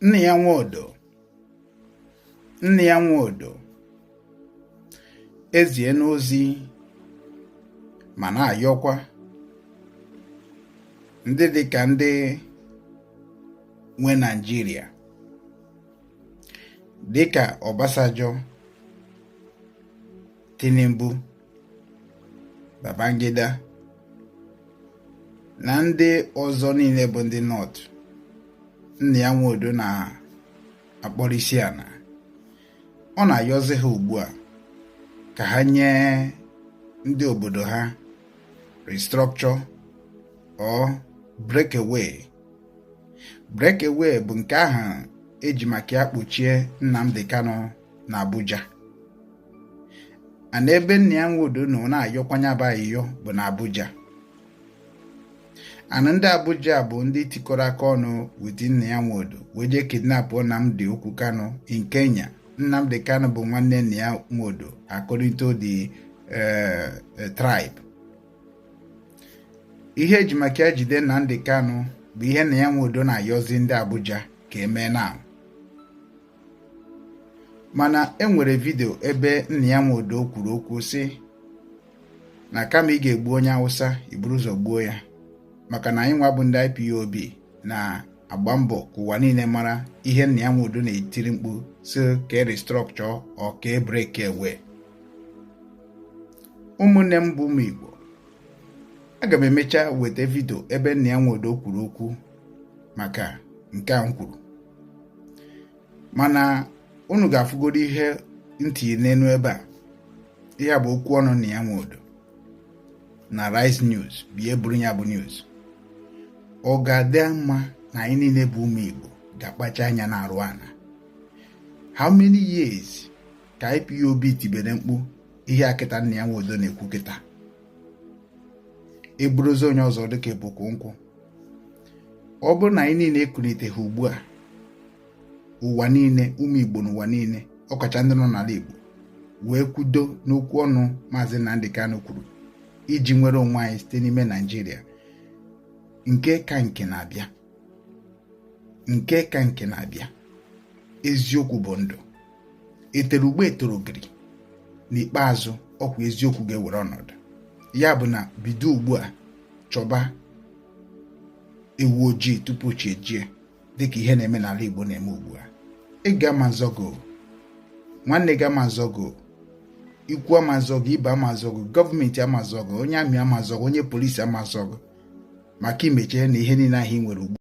Nnia Nwodo, Nnia Nwodo ezie n'ozi ma na-ayọkwa ndị dịka ndị nwe Naijiria, dịka Obasanjo, Tinubu, Babangida na ndị ọzọ niile bụ ndị North. Nnia Nwodo na-akpọrọ isi ala. Ọ na-ayọzi ha ugbu a ka ha nye ndị obodo ha restructure or breakaway. Breakaway bụ nke ahụ eji maka ya kpuchie Nnamdi Kanu na Abuja. Ana ebe Nnia Nwodo nọ na-ayọkwanya bụ ayịyọ bụ na Abuja. Ana ndị Abuja bụ ndị tikọrọ aka ọnụ with Nnia Nwodo wee jee kidnap Nnamdi Okwu Kanu in Kenya. Nnamdi Kanu bụ nwanne Nnia Nwodo according to the tribe. Ihe eji maka ya jide Nnamdi Kanu bụ ihe Nnia Nwodo na-ayọzi ndị Abuja ka emee na. Mana enwere video ebe Nnia Nwodo kwuru okwu sị na kama ị ga-egbu onye Awụsa, iburu ụzọ gbuo ya, maka na anyị nwa bụ ndị IPOB na-agba mbọ ka ụwa niile mara ihe Nnia Nwodo na-etiri mkpu si ka e restructure or ka e break away. Ụmụnne m bụ ụmụ Igbo, aga m emecha weta video ebe Nnia Nwodo kwuru okwu maka nke a m kwuru, mana unu ga-afụgodo ihe ntị n'enu ebe a. Ihe a bụ okwu ọnụ Nnia Nwodo na Arise News. Bie buru ya bụ news. Ọ ga-adị mma na anyị niile bụ ụmụ Igbo ga-akpacha anya na-arụ ana. How many years ka IPOB tibere mkpu ihe a kịta Nnia Nwodo na-ekwu kịta? Eburuzi onye ọzọ dịka ebukwu nkwụ. Ọ bụrụ na anyị niile ekuliteghị ugbu a, ụwa niile, ụmụ Igbo n'ụwa niile, ọkacha ndị nọ n'ala Igbo, wee kwudo n'okwu ọnụ Maazị Nnamdi Kanu kwuru iji nwere onwe anyị site n'ime Naijiria, nke ka nke na-abịa, nke ka nke na-abịa. Eziokwu bụ ndụ. Etere ugbo etoro ogiri. N'ikpeazụ, ọkwa eziokwu ga-ewere ọnọdụ. Ya bụ na bido ugbu a chọba ewu ojii tupu chi ejie, dịka ihe na-eme n'ala Igbo na-eme ugbu a. Ị ga-ama nzọgo, nwanne gị ama nzọgo, ikwu ama nzọgo, ibe ama nzọgo, gọọmenti ama nzọgo, onye army ama nzọgo, onye polisi ama nzọgo, maka imechie na ihe niile ahụ ị nwere ugbu.